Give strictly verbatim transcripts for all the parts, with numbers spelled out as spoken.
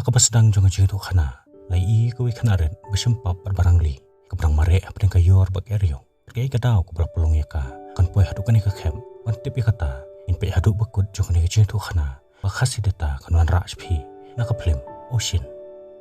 Ha kaba sdang jong ka jingïathuhkhana, la ïohi ïa kawei ka khynnah rit ba shim pap bad ba rangli, kaba dang mareh hapdeng ka ïor bad ka eriong. Kaei ka daw kaba la pynlong ïa ka, kan poi haduh kane ka khep, ban tip ïa kata, ngin peit haduh ba kut jong kane ka jingïathuhkhana, ba ka khasi data kan wanrah sha phi na ka phlim Ocean.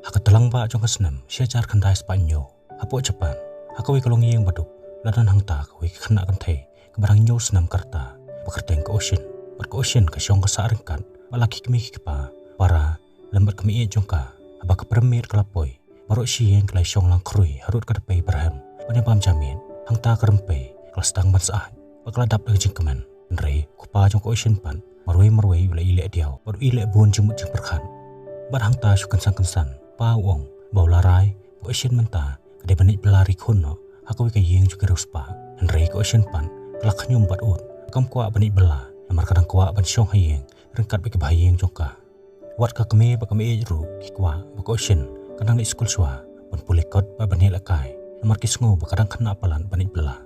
Ha ka tlang ba jong ka snem shi hajar khyndai spah hynñiew, hapoh Japan, ha kawei ka longïing baduk, la don hangta kawei ka khynnah kynthei kaba dang hynñiew snem ka rta, ba kyrteng ka Ocean. Bad ka Ocean ka shong ka sah ryngkat bad la ki kmie ki kpa, para, lem bad ka meiieit jong ka. Haba ka prem miet ka la poi, baroh shi ïing ki la shong lang khrui harud ka dpei barhem ban ïa bam ja miet. Hangta ka rympei ka la sdang ban sah, bad ka la dap da ka jingkmen. Hynrei u kpa jong ka Ocean pat, marwei marwei u la ïaleh diaw bad u ïaleh bun jingmut jingpyrkhat. Bad hangta shu kynsan kynsan, pa u ong ba u la rai ba ka Ocean mynta ka dei ban leit bylla ri khun noh ha kawei ka ïing jong ki riewspah. Hynrei ka Ocean pat ka la khñium bad ud, kam kwah ban leit bylla, namar ka dang kwah ban shong ha ïing ryngkat bad ki bahaïing jong ka. Wat ka kmie bad ka meiieit ruh ki kwah ba ka Ocean kan nang leit skul shuwa, ban pule kot bad ban ïalehkai, namar ki sngew ba ka dang khynnah palat ban leit bylla.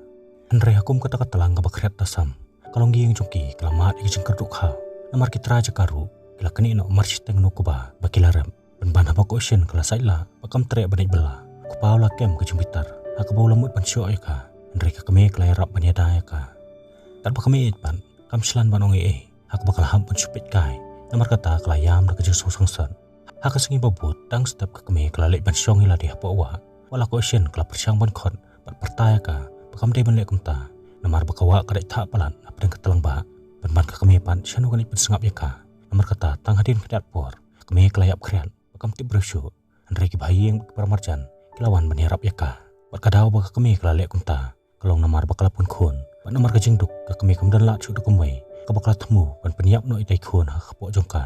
Hynrei ha kum kata ka tlang kaba khriat tasam, ka longïing jong ki ka la mad ïa ka jingkyrduh khaw, namar ki trai jaka ruh ki la knieh noh marshiteng no kaba ba ki la rep. Pynban haba ka Ocean ka la sait lah bad kam treh ban leit bylla, u kpa u la kem ka jingbitar ha kaba u la mut ban shoh ïa ka. Hynrei ka kmie ka la ïarap ban ïada ïa ka. Katba ka meiieit pat kam shlan ban ong ei ei, ha kaba ka la hap ban shu peitkai, namar kata ka la ïam da ka jingsngewsynshar. Ha ka sngi ba bud, dang step ka kmie ka la leit ban shong ïa lade hapoh wah, wat la ka Ocean ka la pyrshang ban khot bad pyrta ïa ka ba kam dei ban leh kumta, namar ba ka wah ka dei thah palat hapdeng ka tlang ba. Pynban ka kmie pat shano kan leit pynsngap ïa ka, namar kata tang hadien khyndiat por, ka kmie ka la ïap khriat ba kam tip briew shuh. Hynrei ki bahaïing, ki paramarjan ki la wan ban ïarap ïa ka. Bad ka daw ba ka kmie ka la leh kumta ka long namar ba ka la pun khun, bad namar ka jingduk ka kmie kam don lad shuh da kumwei kaba ka la thmu ban pynïap noh ïa itai i khun ha ka kpoh jong ka.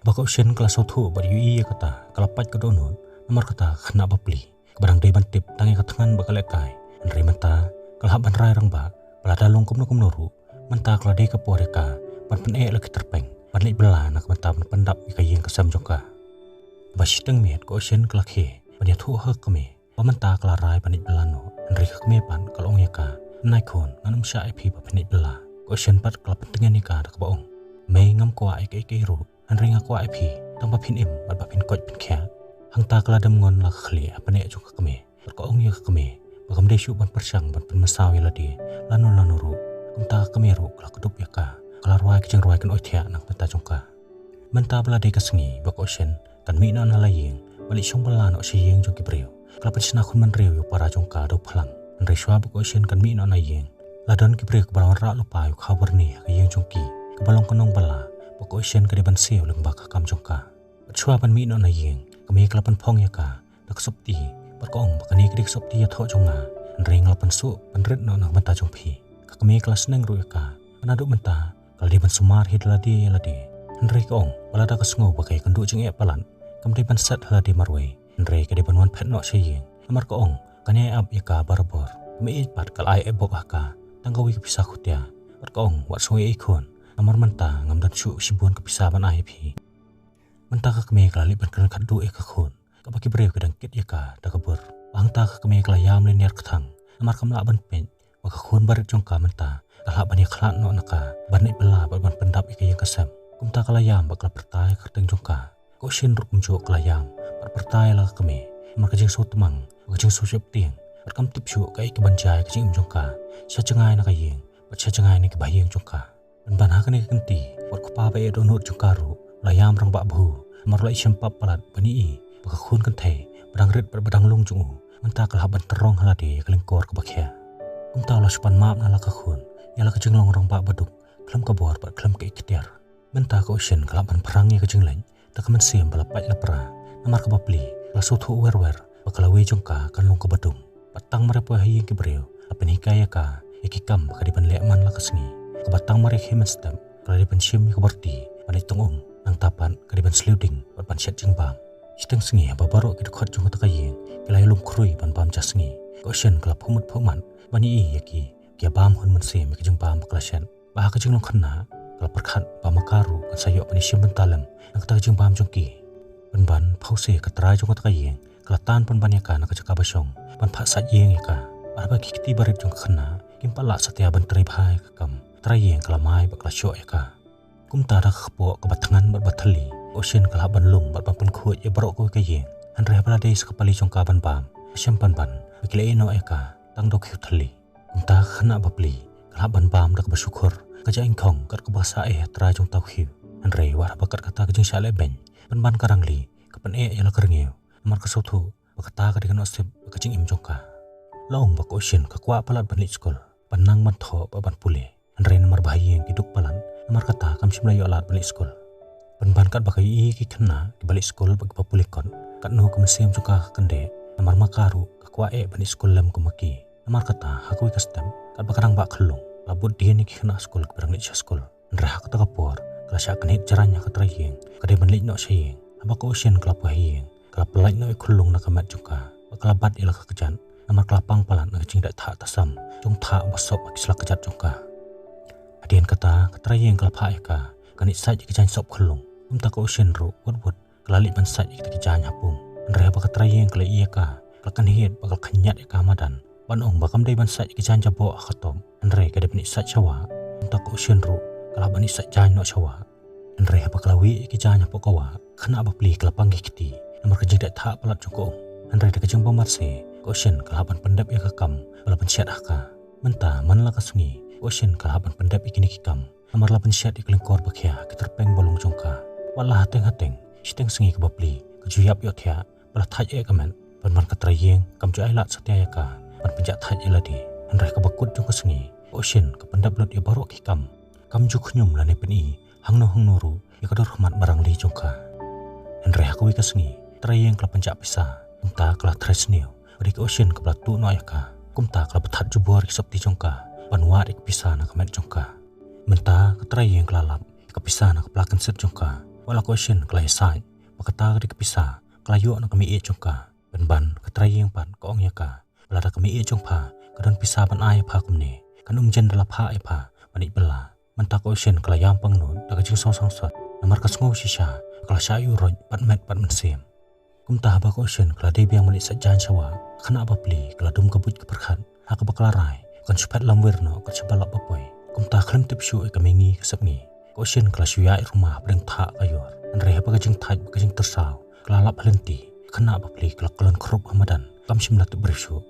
Ba ka Ocean ka la sngewthuh bad ïohi ïa kata, ka la pait ka dohnud, namar kata ka khynnah bapli kaba dang dei ban tip tang ïa ka thngan ba ka lehkai. Hynrei mynta ka la hap ban rai rangbah ba lada long kumno kumno ruh, mynta ka la dei ka por ïa ka ban pyneh la ki tyrpeng ban leit bylla, na ka bynta ban pyndap ïa ka ïing ka sem jong ka. Ba shiteng miet ka Ocean ka la khie ban ïathuh ha ka kmie ba mynta ka la rai ban leit bylla noh. Hynrei ka kmie pat ka la ong ïa ka, nai khun, ngan ym shah ïa phi ba phin leit bylla. Ka Ocean pat ka la pyntngen ïa ka da kaba ong, mei, ngam kwah ïa kaei kaei ruh, hynrei nga kwah ïa phi tang ba phin im bad ba phin koit phin khiah. Hangta ka la dem ngon la ka khlieh ha pneh jong ka kmie, bad ka ong ïa ka kmie ba kam dei shuh ban pyrshang ban pynmynsaw ïa lade lano lano ruh. Kumta ka kmie ruh ka la kdup ïa ka, ka la rwai ka jingrwai kynnoh thiah na ka bynta jong ka. Mynta ba la dei ka sngi ba ka Ocean kan mih noh na la ïing ban leit shong bylla noh sha ïing jong ki briew, ka la pynshna khun mynriew ïa u para jong ka da u phlang. Hynrei shuwa ba ka Ocean kan mih noh na ïing, la don ki briew kiba la wanrah lypa ïa u khaw byrni ha ka ïing jong ki, kaba long ka nongbylla ba ka Ocean ka dei ban siew lyngba ka kam jong ka. Bad shuwa ban mih noh na ïing, ka kmie ka la pynphong ïa ka da ka sopti, bad ka ong ba kane ka dei ka sopti ïathoh jong nga, hynrei nga la pynsuh pynrit noh na ka bynta jong phi. Ka kmie ka la sneng ruh ïa ka, ba naduh mynta ka la dei ban sumar hi da lade ïa lade. Hynrei ka ong ba lada ka sngew ba ka ïakynduh jingeh palat, kam dei ban set ha lade marwei, hynrei ka dei ban wan phet noh sha ïing, namar ka ong kan ïai ap ïa ka barabor. Ka meiieit pat ka la ai eh bok ha ka tang kawei ka pisa khutia, bad ka ong, wat sngew ei ei khun, namar mynta ngam don shuh shibun ka pisa ban ai ïa phi. Mynta ka kmie ka la leit ban kren khatduh ïa ka khun, kaba ki briew ki dang kit ïa ka da ka bur. Hangta ka kmie ka la ïam lynñiar kthang, namar kam lah ban peit ba ka khun barit jong ka mynta ka lah ban ïakhlad noh na ka ban leit bylla bad ban pyndap ïa ka ïing ka sem. Kumta ka la ïam bad ka la pyrta ïa ka kyrteng jong ka. Ka Ocean ruh kumjuh ka la ïam bad pyrta ïa la ka kmie, namar ka jingsngewtmang bad ka jingsngewsheptieng, bad kam tip shuh kaei kaban jia ïa ka jingim jong ka sha jngai na ka ïing bad sha jngai na ki bahaïing jong ka. Pynban ha kane ka kynti, wat u kpa ba eh dohnud jong ka ruh u la ïam rangbah bha, namar u la ïashim pap palat ban ïohi ba ka khun kynthei ba dang rit bad ba dang lung jong u mynta ka la hap ban tyrrong ha lade ïa ka lyngkor kaba khia. Kumta u la shu pan map na la ka khun ïa la ka jinglong rangbah baduk khlem ka bor bad khlem ka iktiar. Mynta ka Ocean ka la hap ban phrang ïa ka jingleit da ka mynsiem ba la pait la pra, namar kaba plie ka la sngewthuh wer wer ba ka lawei jong ka kan long kaba dum. Bad tang mar ïa poi ha ïing ki briew, la pynhikai ïa ka ïa ki kam ba ka dei ban leh man la ka sngi. Kaba tang mar ïa khie mynstep ka la dei ban shim ïa ka borti ban leit tong um, nangta pat ka dei ban sliu ding bad ban shet jingbam. Shiteng sngi haba baroh ki dkhot jong kata ka ïing ki la ïalum khrui ban bam ja sngi, ka Ocean ka la phuh mut phuh mat ban ïohi ïa ki, ki ïa bam hun mynsiem ïa ka jingbam ba ka la shet. Ba ha ka jinglong khynnah ka la pyrkhat ba ma ka ruh kan sa ïoh ban ïashim bynta lem na kata ka jingbam jong ki. Pynban phewse ka trai jong kata ka ïing ka la tan pynban ïa ka na ka jaka ba shong ban phah sait ïing ïa ka. Bad haba ki kti barit jong ka khynnah kim pat lah satia ban trei bha ïa ka kam, ka trai ïing ka la mai bad ka la shoh ïa ka. Kumta da ka kpoh kaba thngan bad ba thylli, Ka Ocean ka lah ban lum bad ban pynkhuid ïa baroh kawei ka ïing. Hynrei haba la dei sa ka pali jong ka ban bam, ka shem pynban ba ki la ïeh noh ïa ka tang da u khiew thylli. Kumta ka khynnah bapli ka lah ban bam da kaba shukor, ka jingkhong kat kaba sah ïa ka trai jong uta u khiew. Hynrei wat haba kat kata ka jingshah leh beiñ, pynban ka Rangli ka pyneh ïa la ka rngiew. Namar ka sngewthuh ba kata ka dei ka nusip bad ka jingim jong ka. La ong ba ka Ocean ka kwah palat ban leit skul, ban nang ban thoh bad ban pule. Hynrei namar ba ha ïing ki duk palat, namar kata kam shym la ïoh lad ban leit skul. Pynban katba ka ïohi ïa ki khynnah kiba leit skul bad kiba pule kot, katno ka mynsiem jong ka ka kyndeh, namar ma ka ruh ka kwah eh ban leit skul lem kum ma ki. Namar kata ha kawei ka step, katba ka dang bah khyllung, la bud dien ïa ki khynnah skul kiba dang leit sha skul. Hynrei ha kata ka por ka la shah kynhied jrang ha ka trai ïing, ka dei ban leit noh sha ïing. Haba ka Ocean ka la poi ha ïing, ka la pyllait noh ïa u khyllung na ka met jong ka bad ka la bat ïa la ka kjat, namar ka la pang palat na ka jingdait thah tasam jong u thah ba sop ha ki sla kjat jong ka. Hadien kata ka trai ïing ka la phah ïa ka ban ïeh sait ïa ka jaiñ sop khyllung. Kumta ka Ocean ruh wut wut ka la leit ban sait ïa kita ki jaiñ ha pung. Hynrei haba ka trai ïing ka la ïohi ïa ka, ka la kynhied bad ka la khynñiat ïa ka ha madan, ban ong ba kam dei ban sait ïa ki jaiñ jaboh ha ka top, hynrei ka dei ban ïeh sait sha wah. Kumta ka Ocean ruh ka lah ban ïeh sait jaiñ noh sha wah. Hynrei haba ka la wieh ïa ki jaiñ hapoh ka wah, ka khynnah bapli ka la pang ki kti namar ka jingdait thah palat jong ka um. Hynrei da ka jingbymmarse ka Ocean ka lah ban pyndep ïa ka kam ba la pynshad ha ka. Mynta man la ka sngi ka Ocean ka lah ban pyndep ïa kine ki kam, namar la pynshad ïa ka lyngkor ba khia ha ki tyrpeng ba long jong ka. Wat la hateng hateng, shiteng sngi kaba pli ka ju ïap ïohthiah ba la thait eh ka met. Pynban ka trai ïing kam ju ai lad satia ïa ka ban pynjah thait ïa lade. Hynrei ha kaba kut jong ka sngi ka Ocean ka pyndep lut ïa baroh ki kam. Kam ju khñium lane pyni hangno hangno ruh ïa ka dur khmat ba Rangli jong ka. Hynrei ha kawei ka sngi ka trai ïing ka la pynjah pisa. Kumta ka la trai sniew ba dei ka Ocean kaba la tuh noh ïa ka. Kumta ka la bthah jubor ïa ki sopti jong ka ban wad ïa ka pisa na ka met jong ka. Mynta ka trai ïing ka la lap ïa ka pisa na ka pla kynsit jong ka. Wat la ka Ocean ka la ïeh sait ba kata ka dei ka pisa ka la ïoh na ka mei ïeit jong ka. Pynban ka trai ïing pat ka ong ïa ka ba lada ka mei ïeit jong pha ka don pisa ban ai ïa pha kumne, kan ym jin da la phah ïa pha ban ïeit bylla. Mynta ka Ocean ka la ïam pangnud da ka jingsngewsih sot, namar ka sngew shisha ka la shah ïuh roit bad met bad mynsiem. Kumta haba ka Ocean ka la dei biang ban ïeh sait jaiñ sha wah, ka khynnah bapli ka la dum ka buit ka pyrkhat ha kaba ka la rai ba kan shu phet lamwir noh kat shaba lap ba poi. Kumta khlem tip shuh ïa ka mihngi ka sepngi, ka Ocean ka la shu ïaid ruma hapdeng thah ka ïor. Hynrei haba ka jingthait bad ka jingtyrsaw ka la lap ha lynti, ka khynnah bapli ka la kyllon khrup ha madan, kam shym la tip briew shuh.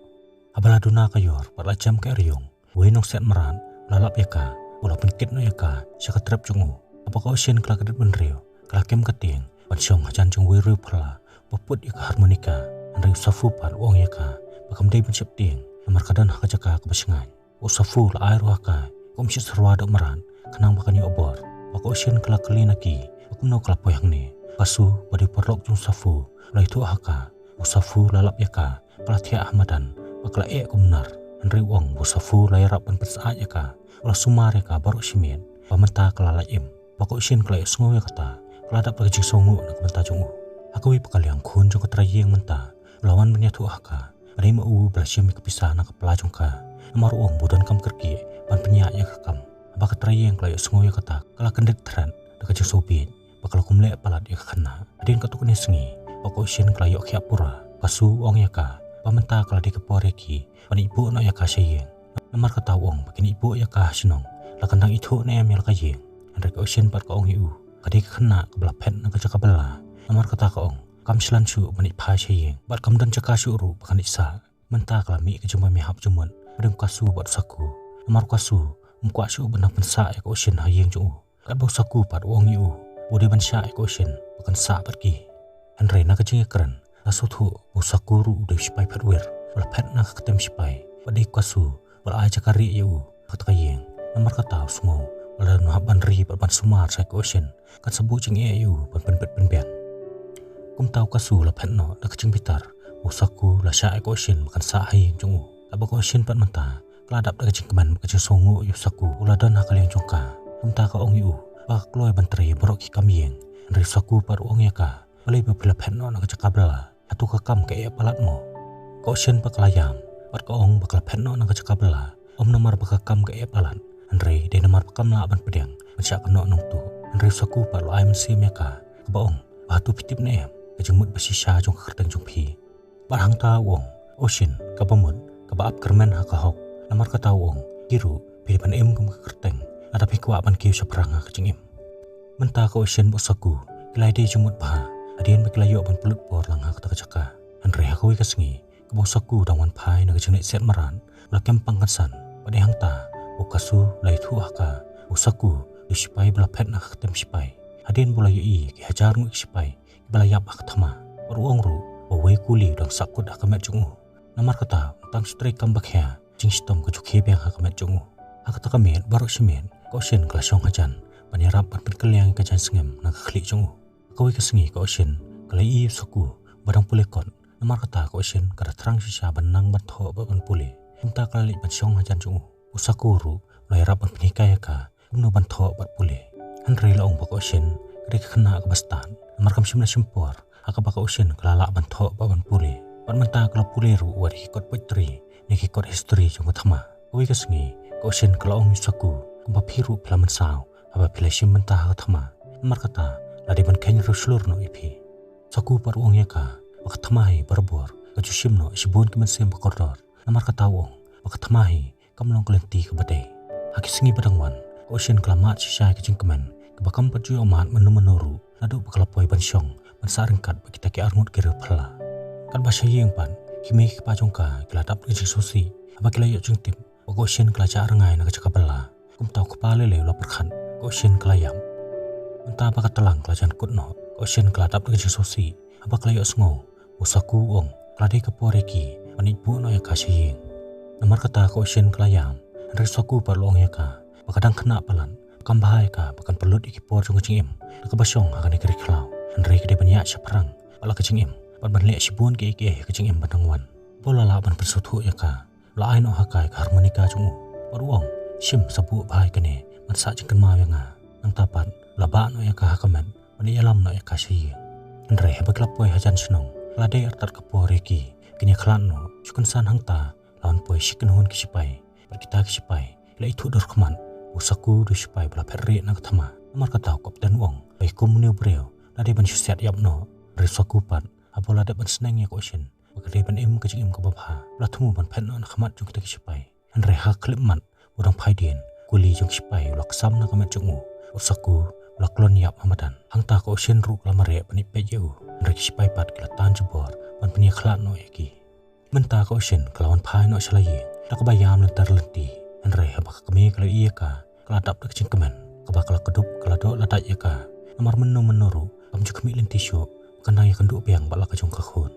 Haba la duna ka ïor bad la jem ka eriong, uwei u nongset mrad u la lap ïa ka, u la pynkit noh ïa ka sha ka trep jong u. Haba ka Ocean ka la kdit bynriew, ka la kem ka tieng ban shong hajan jong uwei u riewphylla ba put ïa ka harmonica. Hynrei u Safu pat u ong ïa ka ba kam dei ban sheptieng, namar ka don ha ka jaka kaba shngaiñ. U Safu u la ai ruh ha ka kum shi syrwa doh mrad khnang ba kan ïoh bor. Haba ka Ocean ka la kylli na ki ba kumno ka la poi hangne, u Kasu ba dei u paralok jong u Safu u la ïathuh ha ka ba u Safu u la lap ïa ka, ka la thiah ha madan bad ka la eh kum nar. Hynrei u ong ba u Safu u la ïarap ban pynsyaid ïa ka, u la sumar ïa ka baroh shi miet, ba mynta ka la lait im. Haba ka Ocean ka la ïohsngew ïa kata, ka la dap da ka jingsngewnguh na ka bynta jong u. Ha kawei pat ka liang, khun jong ka trai ïing mynta u la wan ban ïathuh ha ka ba dei ma u ba la shim ïa ka pisa na ka pla jong ka, namar u ong ba u donkam kyrkieh ban pynïaid ïa ka kam. Haba ka trai ïing ka la ïohsngew ïa kata, ka la kyndit thret da ka jingsngewbieit bad ka la kum leh palat ïa ka khynnah. Hadien katto katne sngi, haba ka Ocean ka la ïoh khiah pura, u Kasu u ong ïa ka ba mynta ka la dei ka por ïa ki ban ïeit buh noh ïa ka sha ïing. Namar kata u ong ba kin ïeit buh ïa ka ha shnong, la kan dang ithuh ne em ïa la ka ïing. Hynrei ka Ocean pat ka ong ïa u, ka dei ka khynnah kaba la phet na ka jaka bylla. Namar kata ka ong kam shlan shuh ban ïeit phai sha ïing, bad kam don jaka shuh ruh ba kan ïeit sah. Mynta ka la mih ka jingbym ïahap jingmut hapdeng u Kasu bad u Saku. Namar u Kasu um kwah shuh ban nang pynsah ïa ka Ocean ha ïing jong u. Katba u Saku pat u ong ïa u ba u dei ban shah ïa ka Ocean ba kan sah bad ki. Hynrei na ka jingïakren, la sngewthuh ba u Saku ruh u dei u shipai phet wir, ba la phet na ka ktem shipai, bad dei u Kasu ba la ai jaka rieh ïa u ha kata ka ïing. Namar kata u sngew ba lada un hap ban ri bad ban sumar sha ka Ocean, kan sa buh jingeh ïa u ban pynbit pynbiang. Kumta u Kasu u la phet noh da ka jingbitar ba u Saku u la shah ïa ka Ocean ba kan sah ha ïing jong u. Katba ka Ocean pat mynta ka la dap da ka jingkmen bad ka jingsngewnguh ïa u Saku u la don ha ka liang jong ka. Kumta ka ong ïa u ba ka kloi ban trei ïa baroh ki kam ïing. Hynrei u Saku pat u ong ïa ka, balei ba phi la phet noh na ka jaka bylla? Hato ka kam ka eh palat mo? Ka Ocean pat ka la ïam bad ka ong ba ka la phet noh na ka jaka bylla ym namar ba ka kam ka eh palat, hynrei dei namar ba kam lah ban pdiang ban shah kynnoh nongtuh. Hynrei u Saku pat u la ai mynsiem ïa ka, kaba ong ba hato phi tip ne em ka jingmut ba shisha jong ka kyrteng jong phi? Bad hangta u ong, Ocean, kaba mut, kaba ap kyrmen ha ka hok. Namar kata u ong, ki ruh phi dei ban im kum ka kyrteng lada phi kwah ban kiew shaphrang ha ka jingim. Mynta ka Ocean bad u Saku Ki la ïadei jingmut bha hadien ba ki la ïoh ban pynlut por lang ha kata ka jaka. Hynrei ha kawei ka sngi kaba u Saku u dang wan phai na ka jingleit siat mrad, u la kem pang kynsan. Bad dei hangta ba u Kasu u la ïathuh ha ka ba u Saku u dei u sipai ba la phet na ka ktien sipai. Hadien ba u la ïohi ki hajar ngut ki sipai kiba la ïap ha ka thma, bad u ong ruh ba uwei u kuli u dang sahkut ha ka met jong u. Namar kata, u tang shu treikam ba khia, jingshitom ka ju khie biang ha ka met jong u. Ha kata ka miet, baroh shi miet ka Ocean ka la shong hajan ban ïarap ban pynkylliang ïa ka jaiñsngem na ka khlieh jong u. Ha kawei ka sngi ka Ocean ka la ïohi ïa u Saku ba dang pule kot. Namar kata ka Ocean ka da thrang shisha ban nang ban thoh bad ban pule. Kumta ka la leit ban shong hajan jong u. U Saku ruh u la ïarap ban pynhikai ïa ka kumno ban thoh bad pule. Hynrei la ong ba ka Ocean ka dei ka khynnah kaba stad, namar kam shym la shim por ha kaba ka Ocean ka la lah ban thoh bad ban pule. Bad mynta ka la pule ruh wat ha ki kot poetry ne ki kot history jong ka thma. Kawei ka sngi ka Ocean ka la ong ïa u Saku, kumba phi ruh phi la mynsaw haba phi la shim bynta ha ka thma. Namar kata, la dei ban kheiñ riewshlur noh ïa phi. U Saku pat u ong ïa ka ba ka thma hi barabor ka ju shim noh shibun ki mynsiem ba kordor. Namar kata u ong ba ka thma hi kam long ka lynti kaba dei. Ha ki sngi ba dang wan, ka Ocean ka la mad shisha ïa ka jingkmen kaba kam pat ju ïoh mad mynno mynno ruh naduh ba ka la poi ban shong ban sah ryngkat bad kita ki arngut ki riewphylla. Katba sha ïing pat, ki mei ki kpa jong ka ki la dap da ka jingsngewsih haba ki la ïoh jingtip ba ka Ocean ka la jah rngai na ka jaka bylla. Kumta u kpa lei lei u la pyrkhat, ka Ocean ka la ïap. Mynta ba ka tlang ka la jan kut noh, ka Ocean ka la dap da ka jingsngewsih haba ka la ïohsngew u Saku u ong ka la dei ka por ïa ki ban ïeit buh noh ïa ka sha ïing. Namar kata ka Ocean ka la ïam, hynrei u Saku pat u la ong ïa ka ba ka dang khynnah palat, kam bha ïa ka ba kan pynlut ïa ki por jong ka jingim da kaba shong ha kane ka ri khlaw. Hynrei ka dei ban ïaid shaphrang bad la ka jingim bad ban leh shibun kiei kiei ha ka jingim ba dang wan. Ba u la lah ban pynsngewthuh ïa ka, u la ai noh ha ka ïa ka harmonica jong u bad u ong, shim sa buh bha ïa kane ban sah jingkynmaw ïa nga. Nangta pat u la bah noh ïa ka ha ka met bad ïalam noh ïa ka sha ïing. Hynrei haba ki la poi hajan shnong, ka la dei artat ka por ïa ki ban ïakhlad noh. Shu kynsan hangta la wan poi shi kynhun ki sipai, bad kita ki sipai ki la ithuh dur khmat ba u Saku u dei u sipai ba la phet rieh na ka thma. Namar kata u kapten u ong ba ïa kum une u briew la dei ban shu siat ïap noh. Hynrei u Saku pat, haba u la dep ban sneng ïa ka Ocean ba ka dei ban im ka jingim kaba bha, u la thmu ban phet noh na khmat jong kita ki sipai. Hynrei ha ka khyllipmat ba u dang phai dien, u kuli jong ki sipai u la ksam na ka met jong u. U Saku u la klon ïap ha madan. Hangta ka Ocean ruh ka la mareh ban ïapeit ïa u. Hynrei ki sipai pat ki la tan jubor ban pynïakhlad noh ïa ki. Mynta ka Ocean ka la wan phai noh sha la ïing da kaba ïam lynter lynti. Hynrei haba ka kmie ka la ïohi ïa ka, ka la dap da ka jingkmen, kaba ka la kdup ka la doh la dait ïa ka. Namar mynno mynno ruh kam ju khmih lynti shuh ba kan dang ïakynduh biang bad la ka jong ka khun.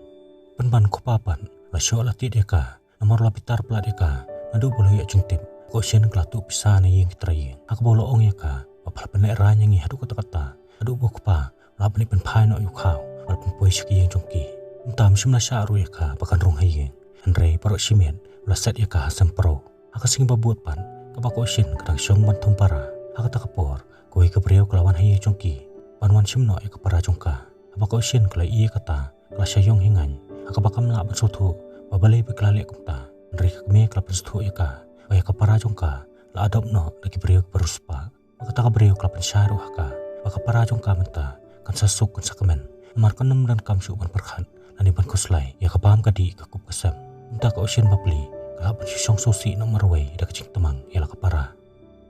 Pynban u kpa pat u la shoh la tied ïa ka, namar u la bitar palat ïa ka naduh ba u la ïoh jingtip ba ka Ocean ka la tuh pisa na ïing ki trai ïing, ha kaba u la ong ïa ka ba pha la pynlehrain ïa ngi haduh katta katta, haduh ba u kpa u lah ban ïa pynphai noh ïa u khaw bad pynpoi sha ka ïing jong ki. Kumta um shym la shah ruh ïa ka ba kan rung ha ïing, hynrei baroh shi miet u la set ïa ka ha sem pro. Ha ka sngi ba bud pat, kaba ka Ocean ka dang shong ban thum para, ha kata ka por kawei ka briew ka la wan ha ïing jong ki ban wan shim noh ïa ka para jong ka. Haba ka Ocean ka la ïohi ïa kata, ka la shah ïong hi ngaiñ, ha kaba kam lah ban sngewthuh ba balei ba ka la leh kumta. Hynrei ka kmie ka la pynsngewthuh ïa ka ba ïa ka para jong ka la adopt noh da ki briew kiba riewspah. Bad kata ka briew ka la pynshai ruh ha ka ba ka para jong ka mynta kan sa suk kan sa kmen, namar kan ym donkam shuh ban pyrkhat lane ban khuslai ïa ka bam ka dih ka kup ka sem. Mynta ka Ocean bapli ka lah ban shu shong sngewsih noh marwei da ka jingtmang ïa la ka para.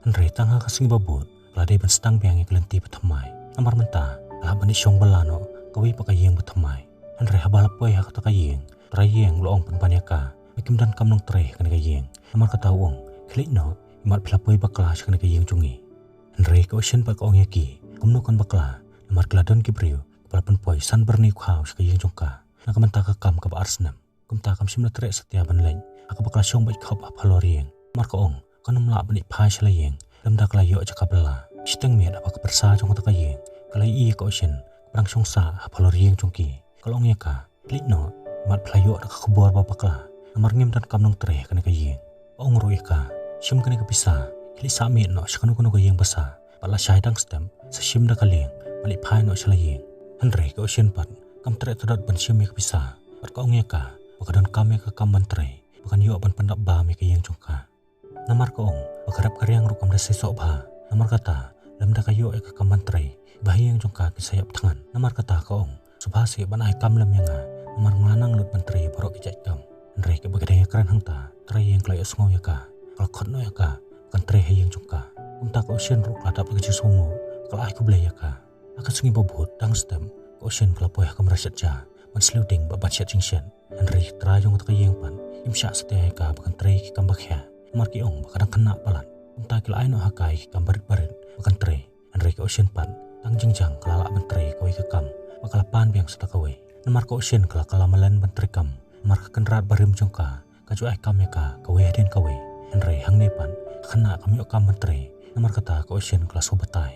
Hynrei tang ha ka sngi ba bud ka la dei ban sdang biang ïa ka lynti ba thymmai, namar mynta ka lah ban ïa shong bylla noh kawei pat ka ïing ba thymmai. Hynrei haba la poi ha kata ka ïing, u trai ïing u la ong pynban ïa ka ba kim donkam nongtrei ha kane ka ïing. Namar kata u ong, khie leit noh, imat phi la poi bakla sha kane ka ïing jong ngi. Hynrei ka Ocean pat ka ong ïa ki, kumno kan bakla, namar ki la don ki briew kiba la pynpoi san byrni u khaw sha ka ïing jong ka na ka bynta ka kam kaba ar snem. Kumta kam shym la treh satia ban leit ha kaba ka la shong beit khop ha phalor ïing, namar ka ong kan ym lah ban leit phai sha la ïing lymda ka la ïoh jaka bylla. Shiteng miet haba ka pyrsa jong kata ka ïing ka la ïohi ïa ka Ocean kaba dang shong sah ha phalor ïing jong ki. Ka la ong ïa ka, khie leit noh, imat phi la ïoh da ka khubor ba bakla, namar ngim donkam nongtrei ha kane ka ïing. Ka ong ruh ïa ka, shim kane ka pisa, khie leit sah miet noh sha kano kano ka ïing ba sah, bad lashai dang step sa shim da ka lieng ban leit phai noh sha la ïing. Hynrei ka Ocean pat kam treh tdot ban shim ïa ka pisa, bad ka ong ïa ka ba ka donkam ïa ka kam ban trei ba kan ïoh ban pyndap bam ïa ka ïing jong ka. Namar ka ong ba ka rep ka riang ruh kam da seisoh bha, namar kata lymda ka ïoh ïa ka kam ban trei, ba ha ïing jong ka kin sa ïap thngan. Namar kata ka ong, sngewbha seh ban ai kam lem ïa nga, namar nga nang lut ban trei baroh ki jait kam. Hynrei kaba ka dang ïakren hangta, u trai ïing ka la ïohsngew ïa ka, ka la khot noh ïa ka ba kan trei ha ïing jong ka. Kumta ka Ocean ruh ka la dap da ka jingsngewnguh, ka la ai khublei ïa ka. Ha ka sngi ba bud, dang step ka Ocean ka la poi ha ka kamra shet ja ban sliew ding bad ban shet jingshet. Hynrei ki trai jong kata ka ïing pat kim shah satia ïa ka ba kan trei ki kam ba khia, namar ki ong ba ka dang khynnah palat. Kumta ki la ai noh ha ka ïa ki kam barit barit ba kan trei. Hynrei ka Ocean pat, tang jingjang ka la lah ban trei kawei ka kam, bad ka la pan biang sa da kawei. Namar ka Ocean ka la kylla malen ban trei kam, namar ka kynrad barim jong ka ka ju ai kam ïa ka kawei hadien kawei. Hynrei hangne pat ka khynnah kam ïoh kam ban trei, namar kata ka Ocean ka la sngewbatai.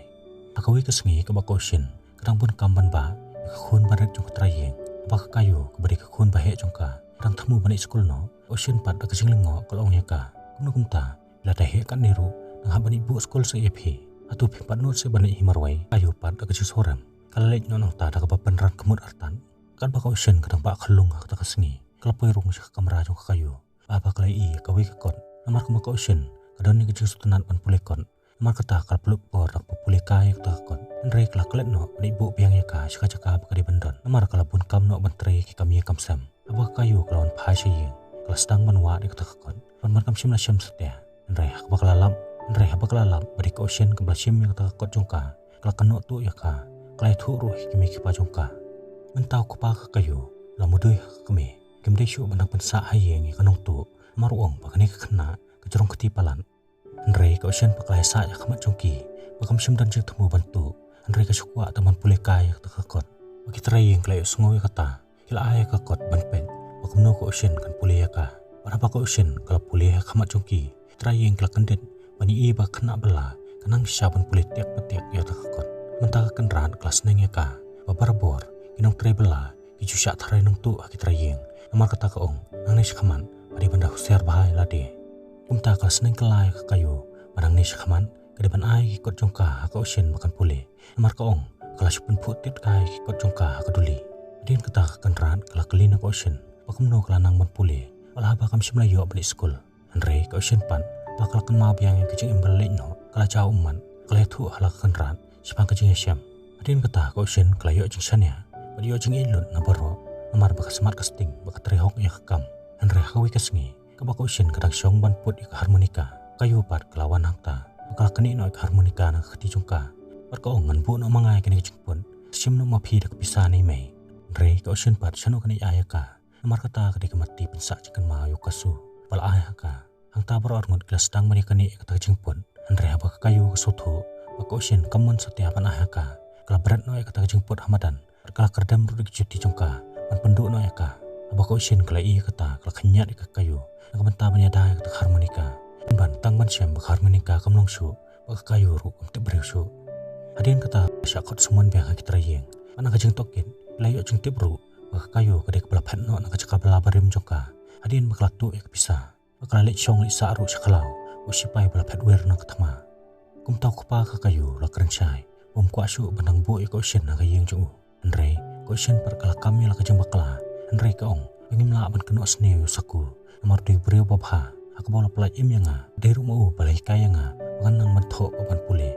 Ha kawei ka sngi kaba ka Ocean ka dang bun kam ban bah ïa ka khun ba rit jong ka trai ïing, haba ka Kaio kaba dei ka khun ba heh jong ka ka dang thmu ban leit skul noh, ka Ocean pat da ka jinglyngngoh ka la ong ïa ka, kumno kumta phi la dei heh katne ruh, nang hap ban leit buh skul seh ïa phi. Hato phi pat nud seh ban leit hi marwei? Ka Kaio pat da ka jingsngewrem ka la leit noh nangta da kaba pynran khmut artat. Katba ka Ocean ka dang bah khyllung ha kata ka sngi, ka la poi rung sha ka kamra jong ka Kaio. Bad haba ka la ïohi ïa kawei ka kot, namar kumba ka Ocean ka don ïa ka jingsngewtynnat ban pule kot, namar kata ka la pynlut por da kaba pule kai ïa kata ka kot. Hynrei ka la klet noh ban leit buh biang ïa ka sha ka jaka ba ka dei ban don, namar ka la bun kam noh ban trei ki kam ïing kam sem. Haba ka Kaio ka la wan phai sha ïing, ka la sdang ban wad ïa kata ka kot, bad ban kam shym la shem satia. Hynrei haba ka la lap, hynrei haba ka la lap ba dei ka Ocean kaba la shim ïa kata ka kot jong ka, ka la kynnoh tuh ïa ka, ka la ïathuh ruh ïa ki kmie ki kpa jong ka. Mynta u kpa ka Kaio u la mudui ha ka kmie, kim dei shuh ban dang pynsah ha ïing ïa ka nongtuh, namar u ong ba kane ka khynnah ka jrong kti palat. Hynrei ka Ocean pat ka la ïasaid ha khmat jong ki ba kam shym don jingthmu ban tuh, hynrei ka shu kwah tang ban pule kai ïa kata ka kot. Bad ki trai ïing ki la ïohsngew ïa kata, ki la ai ïa ka kot ban peit ba kumno ka Ocean kan pule ïa ka. Bad haba ka Ocean ka la pule ha khmat jong ki, ki trai ïing ki la kyndit ban ïohi ba ka khynnah bylla ka nang shisha ban pule tiak pa tiak ïa kata ka kot. Mynta ka kynrad ka la sneng ïa ka ba barabor ki nongtrei bylla ki ju shah tharai nongtuh ha ki trai ïing. Namar kata ka ong, nangne shakhmat ka dei ban da husiar bha ïa lade. Kumta ka la sneng kylla ïa ka Kaio ba nangne shakhmat ka dei ban ai ki kot jong ka ha ka Ocean ba kan pule, namar ka ong ka la shu pynphuh tied kai ki kot jong ka ha ka duli. Hadien kata ka kynrad ka la kylli na ka Ocean ba kumno ka la nang ban pule, wat la haba kam shym la ïoh ban leit skul. Hynrei ka Ocean pat, ba ka la kynmaw biang ïa ka jingim ba la leit noh, ka la jaw ummat, ka la ïathuh ha la ka kynrad shaphang ka jingïashem. Hadien kata ka Ocean ka la ïoh jingshaniah bad ïoh jingïeit lut na baroh, namar ba ka smat ka sting bad ka trei hok ïa ka kam. Hynrei ha kawei ka sngi, kaba ka Ocean ka dang shong ban put ïa ka harmonica, ka Kaio pat ka la wan hangta bad ka la knieh noh ïa ka harmonica na ka kti jong ka. Bad ka ong, ngan buh noh ma nga ïa kane ka jingput, shim noh ma phi da ka pisa ne i mei. Hynrei ka Ocean pat shano kan ïeit ïa ka, namar kata ka dei ka mati pynsah jingkynmaw ïa u Kazu ba la ai ha ka. Hangta baroh arngut ki la sdang ban ïaknieh ïa kata ka jingput. Hynrei haba ka Kaio ka sngewthuh ba ka Ocean kam mon satia ban ai ha ka, ka la bret noh ïa kata ka jingput ha madan bad ka la kyrdem ruh da ki juti jong ka ban pynduh noh ïa ka. Haba ka Ocean ka la ïohi ïa kata, ka la khynñiat ïa ka Kaio na ka bynta ban ïada ïa kata ka harmonica. Pynban tang ban shem ba ka harmonica kam long shuh, bad ka Kaio ruh kam tip briew shuh. Hadien kata ka la shah khot summon biang ha ki trai ïing. Bad na ka jingtohkit ki la ïoh jingtip ruh ba ka Kaio ka dei kaba la phet noh na ka jaka bylla barim jong ka hadien ba ka la tuh ïa ka pisa. Bad ka la leit shong leit sah ruh sha khlaw u shipai ba la phet wir na ka thma. Kumta u kpa ka Kaio u la kren shai, um kwah shuh ban dang buh ïa ka Ocean ha ka ïing jong u. Hynrei ka Ocean pat ka la kam ïa la ka jingbakla, hynrei ka ong ba ngim lah ban kynnoh sniew ïa u Saku, namar u dei u briew ba bha, ha kaba u la pyllait im ïa nga. Dei ruh ma u ba la hikai ïa nga ba ngan nang ban thoh bad ban pule.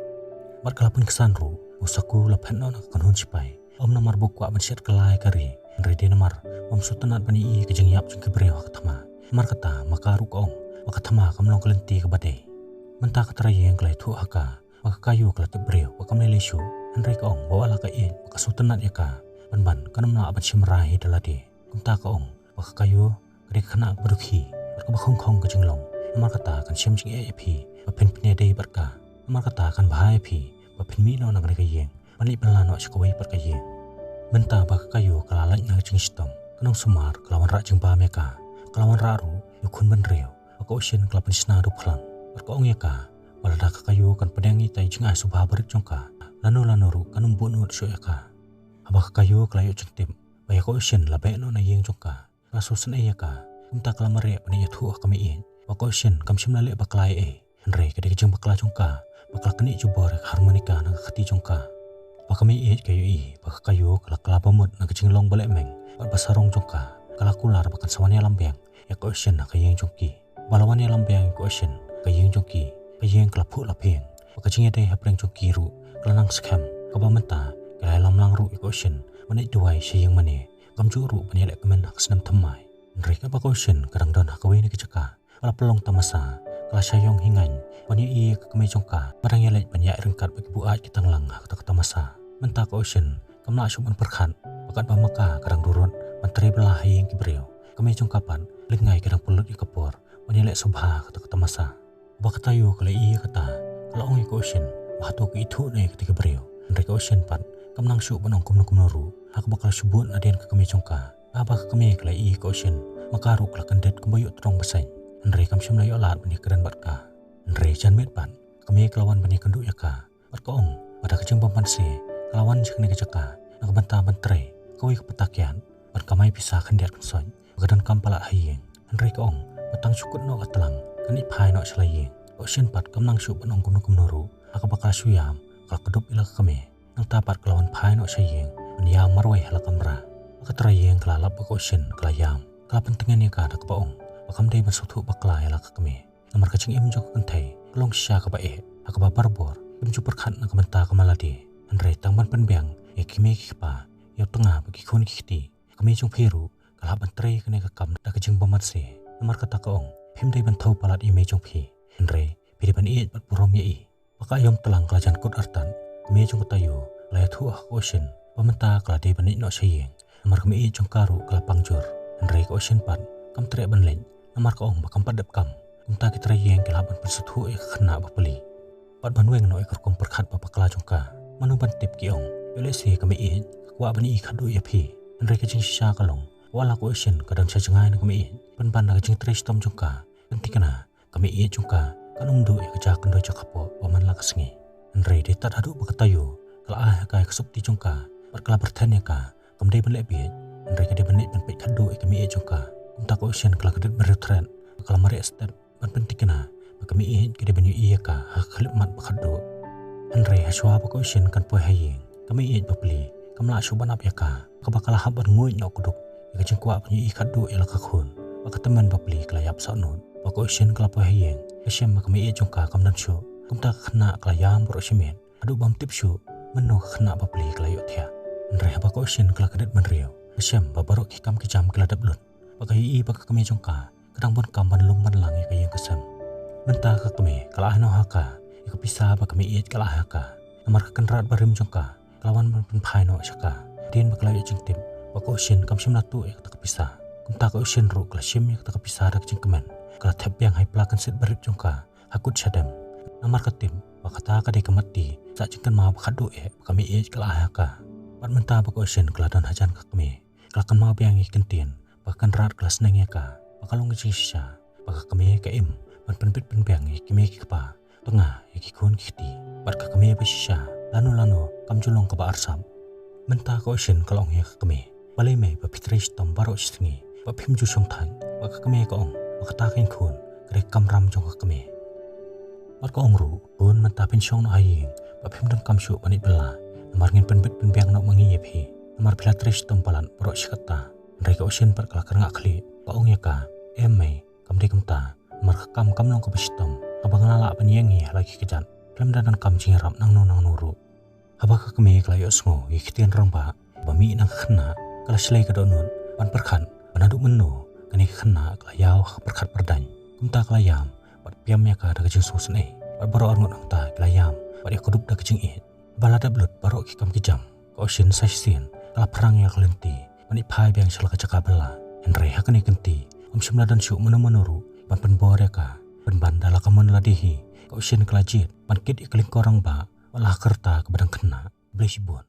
Bad ka la pynksan ruh ba u Saku u la phet noh na ka kynhun shipai, ym namar ba u kwah ban shet kylla ïa ka ri, hynrei dei namar bym sngewtynnat ban ïohi ïa ka jingïap jong ki briew ha ka thma. Namar kata ma ka ruh ka ong ba ka thma kam long ka lynti kaba dei. Mynta ka trai ïing ka la ïathuh ha ka ba ka Kaio ka la tip briew bad kam lei lei shuh, hynrei ka ong ba wat la ka ïeit bad ka sngewtynnat ïa ka, pynban kan ym lah ban shim rai hi da lade. Kumta ka ong ba ka Kaio ka dei ka khynnah kaba dukhi bad kaba khongkhong ka jinglong, namar kata kan shem jingeh ïa phi ba phin pynïadei bad ka. Namar kata kan bha ïa phi ba phin mih noh na kane ka ïing ban leit bylla noh sha kawei pat ka ïing. Mynta ba ka Kaio ka la lait na ka jingshitom, ka nongsumar ka la wanrah jingbam ïa ka. Ka la wanrah ruh ïa u khun bynriew, ba ka Ocean ka la pynshna da u phlang bad ka ong ïa ka ba lada ka Kaio kan pdiang ïa ita i jingai sngewbha barit jong ka, lano lano ruh kan ym buhnud shuh ïa ka. Haba ka Kaio ka la ïoh jingtip ba ïa ka Ocean la beh noh na ïing jong ka, ka la sngewsynei ïa ka. Kumta ka la mareh ban ïathuh ha ka mei ïeit ba ka Ocean kam shym la leh bakla ei ei, hynrei ka dei ka jingbakla jong ka ba ka la knieh jubor ïa ka harmonica na ka kti jong ka. Ba ka mei ïeit ka ïohi ba ka Kaio ka la kylla bamut na ka jinglong ba lehmeng bad ba sarong jong ka, ka la kular ba kan sa wan ïalam biang ïa ka Ocean ha ka ïing jong ki. Ba la wan ïalam biang ïa ka Ocean ha ka ïing jong ki, ka ïing ka la phuh la phieng bad ka jingïadei hapdeng jong ki ruh ka la nang skhem. Kaba mynta ki la ïalam lang ruh ïa ka Ocean ban leit duwai sha ïing mane, kumjuh ruh ban ïaleh kmen ha ka snem thymmai. Hynrei katba ka Ocean ka dang don ha kawei na ki jaka ba la pynlong tamasa, ka la shah ïong hi ngaiñ ban ïohi ïa ka kmie jong ka ba dang ïaleit ban ïaid ryngkat bad ki buaid ki tanglang ha kata ka tamasa. Mynta ka Ocean kam lah shuh ban pyrkhat ba katba ma ka ka dang durut ban trei bylla ha ïing ki briew, ka kmie jong ka pat lyngngai ka dang pynlut ïa ka por ban ïaleh sngewbha ha kata ka tamasa. Ba ka taïew ka la ïohi ïa kata, ka la ong ïa ka Ocean ba hato ka ithuh ne ïa kita ki briew. Hynrei ka Ocean pat kam nang shuh ban ong kumno kumno ruh, ha kaba ka la shu bud nadien ka kmie jong ka. Haba ka kmie ka la ïohi ïa ka Ocean, ma ka ruh ka la kyndit kumba ïoh tyrong ba saiñ. Hynrei kam shym la ïoh lad ban ïakren bad ka. Hynrei jan miet pat ka kmie ka la wan ban ïakynduh ïa ka bad ka ong ba da ka jingbym banse ka la wan sha kane ka jaka na ka bynta ban trei kawei ka pata kiad bad kamai pisa khyndiat kynsoit ba ka donkam palat ha ïing. Hynrei ka ong ba tang shu kut noh ka tlang kan ïaid phai noh sha la ïing. Ka Ocean pat kam nang shuh ban ong kumno kumno ruh, ha kaba ka la shu ïam ka la kdup ïa la ka kmie. Nangta pat ka la wan phai noh sha ïing ban ïam marwei ha la kamra. Ba ka trai ïing ka la lap ba ka Ocean ka la ïam, ka la pyntngen ïa ka da kaba ong ba kam dei ban sngewthuh bakla ïa la ka kmie. Namar ka jingim jong ka kynthei ka long shisha kaba eh, ha kaba barabor kim ju pyrkhat na ka bynta ka malade. Hynrei tang ban pynbiang ïa ki mei ki kpa, ïa u tnga bad ki khun ki kti, ka kmie jong phi ruh ka lah ban trei kane ka kam da ka jingbym banse. Namar kata ka ong, phim dei ban thew palat ïa i mei jong phi, hynrei phi dei ban ïeit bad burom ïa i. Ba ka aïom tlang ka la jan kut artat, ka kmie jong ka taïew ka la ïathuh ha ka Ocean ba mynta ka la dei ban leit noh sha ïing. Namar ka mei-ïeit jong ka ruh ka la pang jur. Hynrei ka Ocean pat kam treh ban leit, namar ka ong ba kam pat dep kam. Kumta ki trai ïing ki la hap ban pynsngewthuh ïa ka khynnah ba pli bad ban weng noh ïa ka rukom pyrkhat ba bakla jong ka. Mano ban tip, ki ong, ïoh lehse ka mei-ïeit ka kwah ban ïohi khatduh ïa phi. Hynrei ka jingshisha ka long, wat la ka Ocean ka don sha jngai na ka mei-ïeit, pynban da ka jingtrei shitom jong ka, pynthikna ka mei-ïeit jong ka kan ym duh ïa ka ja kyndoit jong ka hapoh ba man la ka sngi. Hynrei dei tad haduh ba ka taïew ka la ai ha ka ïa ka sopti jong ka bad ka la pyrthen ïa ka, kam dei ban leh bieit, hynrei ka dei ban leit ban peit khatduh ïa ka mei-ïeit jong ka. Kumta ka Ocean ka la kdit bynriew thret bad ka la mareh stet ban pynthikna ba ka mei-ïeit ka dei ban ïohi ïa ka ha ka khyllipmat ba khatduh. Hynrei hashwa ba ka Ocean kan poi ha ïing, ka mei-ïeit ba pli kam lah shuh ban ap ïa ka, kaba ka la hap ban nguid noh kdup ïa ka jingkwah ban ïohi khatduh ïa la ka khun. Ba ka tymmen ba pli ka la ïap sahnud. Ba ka Ocean ka la poi ha ïing, ka shem ba ka mei-ïeit jong ka kam don shuh. Kumta ka khynnah ka la ïam baroh shi miet haduh bam tip shuh mynno ka khynnah ba pli ka la ïohthiah. Hynrei haba ka Ocean ka la kdit bynriew, ka shem ba baroh ki kam ki jam ki la dep lut. Ba ka ïohi ba ka kmie jong ka ka dang bun kam ban lum ban lang ïa ka ïing ka sem. Mynta ka kmie ka la ai noh ha ka ïa ka pisa ba ka mei-ïeit ka la ai ha ka. Namar ka kynrad barim jong ka ka la wan ban pynphai noh sha ka hadien ba ka la ïoh jingtip ba ka Ocean kam shym la tuh ïa kata ka pisa. Kumta ka Ocean ruh ka la shim ïa kata ka pisa da ka jingkmen, ka la thep biang ha i pla kynsied barit jong ka ha kut shadem. Namar ka tip ba kata ka dei ka matti sah jingkynmaw ba khatduh eh ba ka mei-ïeit ka la ai ha ka. Bad mynta ba ka Ocean ka la don hajan ka kmie, ka la kynmaw biang ïa ki kyntien ba ka kynrad ka la sneng ïa ka, ba ka long ka jingshisha ba ka kmie ka im ban pynbit pynbiang ïa ki mei ki kpa, tnga ïa ki khun ki kti. Bad ka kmie ba shisha lano lano kam ju long kaba arsap. Mynta ka Ocean ka la ong ïa ka kmie, balei mei ba phi trei shitom baroh shi sngi ba phim ju shongthait? Ba ka kmie ka ong ba kata ka ïing khun ka dei ka kamram jong ka kmie. Bad ka ong ruh, khun, mynta phin shong noh ha ïing ba phim donkam shuh ban ïeit bylla, namar ngin pynbit pynbiang noh ma ngi ïa phi, namar phi la trei shitom palat baroh shi katta. Hynrei ka Ocean pat ka la kyrngah khlieh, ka ong ïa ka, em mei, kam dei kumta, namar ka kam kam long kaba shitom, kaba nga la lah ban ïeng hi ha la ki kjat, khlem da donkam jingïarap nangno nangno ruh. Haba ka kmie ka la ïohsngew ïa ki ktien rangbah ba mih na ka khynnah, ka la shlei ka dohnud ban pyrkhat ba naduh mynno kane ka khynnah ka la ïaw ha ka pyrkhat pyrdaiñ. Kumta ka la ïam bad piam ïa ka da ka jingsngewsynei, bad baroh arngut hangta ki la ïam bad ïakdup da ka jingïeit. Ba la dep lut baroh ki kam ki jam, ka Ocean sa shisien ka la phrang ïa ka lynti ban ïaid phai biang sha la ka jaka bylla. Hynrei ha kane ka lynti kam shym la don shuh mano mano ruh ban pynbor ïa ka. Pynban da la ka mon lade hi, ka Ocean ka la jied ban kit ïa ka lyngkor rangbah, wat la ha ka rta kaba dang khynnah. Khublei shibun.